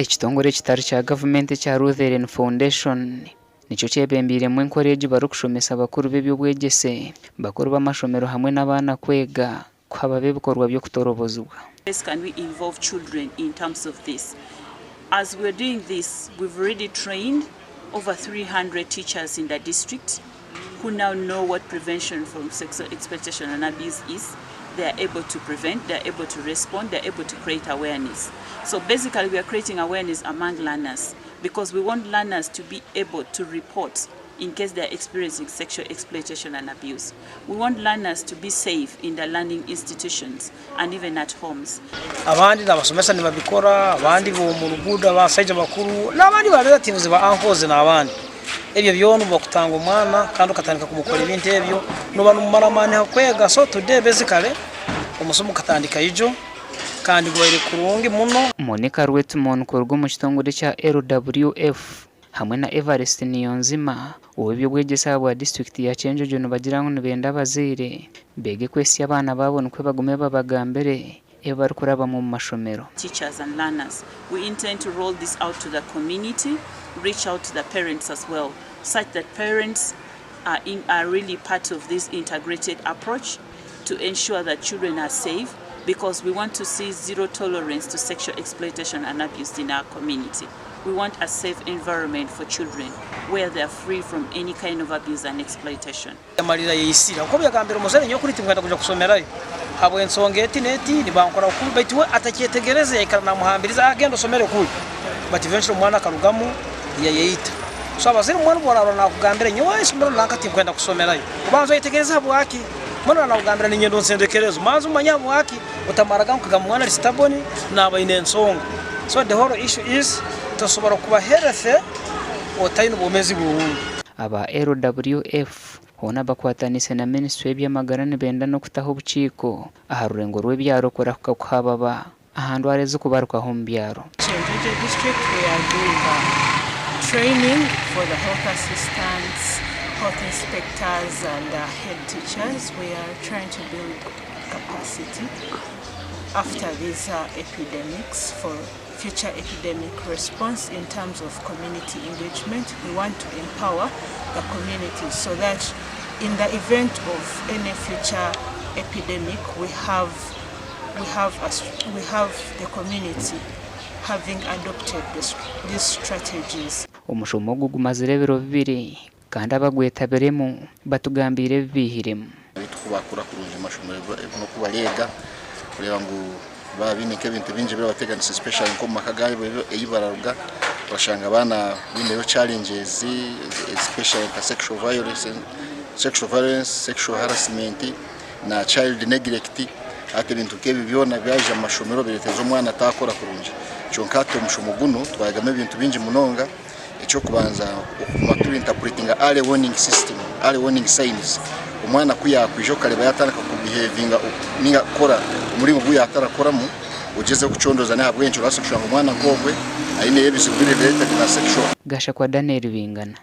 Ekitongore ekitari kya gavumenti ekya Lutheran Foundation nikyo kyebembeiremu enkora egi barikushomesa abakuru b'eby'obwegyese, bakuru b'amashomero hamwe n'abaana kwega kuhababa ebikorwa by'okutorobozibwa. Best can we involve children in terms of this? As we're doing this, we've already trained over 300 teachers in the district who now know what prevention from sexual exploitation and abuse is. They are able to prevent, they are able to respond, they are able to create awareness. So basically we are creating awareness among learners because we want learners to be able to report in case they are experiencing sexual exploitation and abuse. We want learners to be safe in the learning institutions and even at homes. Abandi nabasomesa nibabikora, abandi b'omu ruguudo abasaija bakuru n'abandi ba relatives ba uncles n'abandi. Ebyo byona obu bakutanga omwana kandi okatandika kumukora ebintu ebyo noba nomumara amaani ha kwega. So today basically omusomo gukatandika ijo kandi gubaire kurungi muno. Monica Rwetmon kuruga omu kitongore ekya LWF hamwe na Evarist Niyonzima ow'eby'obwegyese ahabwa disiturikiti ya Kyenjojo nibagira ngu nibenda abazaire beege kwesya abaana baabo nikwo bagume babagambire ebi barikurabamu omu mashomero. Teachers and learners. We intend to roll this out to the community, reach out to the parents as well such that parents are, in, are really part of this integrated approach to ensure that children are safe because we want to see zero tolerance to sexual exploitation and abuse in our community. We want a safe environment for children where they are free from any kind of abuse and exploitation. Yamalira yaisira nkobu yagambire omuzaire nyowe kuri tinkwenda kwija kusomerayo habwensonga eti neti nibankora kubi baitu we atakyetegereze yaikara namuhambiriza ah genda osomere kuri but eventually omwana akarugamu yayeita so abazaire omwana obu orarora nakugambira nyowe isomero nanka tinkwenda kusomerayo obanza oyetegereze habwaki omwana oraba nakugambira ninyenda onsendekereze omanze omanye habwaki otamara gamu kugamba omwana ari stubborn naba aine ensonga so the whole issue is tosobora kuba healthy otaine obwomezi burungi. Aba LWF hoona bakwataniise na minisitule y'eby'amagara nibenda n'okutaho obukiiko aha rurengo rw'ebyaro kurahuka kuhababa aha ndwara ezirikubarukaho omu byaro. Kyenjojo district we are doing a training for the health assistants, health inspectors and head teachers. We are trying to build capacity after these epidemics for future epidemic response in terms of community engagement. We want to empower the communities so that in the event of any future epidemic we have we have a, we have the community having adopted this, these strategies. Omushomo ogu gumazire ebiro bibiri kandi abagwetabiremu batugambiire ebi baihiremu. Beitu ku baakura kurungi omu mashomero n'oku bareega kureeba ngu baaba baine nk'ebintu bingi ebirabateganisa especially nk'omu maka gaabo ei bararuga orashanga abaana baineyo challenges especially nka sexual violence, sexual violence, sexual harassment na child neglect hati ebintu nk'ebi byona byaija omu mashomero bireetera omwana atakora kurungi kyonka hati omushomo gunu twayegamu ebintu bingi munonga. Eky'okubanza okuguma turi interpretinga early warning system, early warning signs. Omwana ku yakwija okareba yatandika ku behavinga ninga kukora omuringo ogu yatarakoramu, ogyezeho kucondoza n'ahabw'enki orabaasa kushanga omwana nk'ogwe aineyo ebizibu biri related na sexual. Gashakwa Daniel Bingana.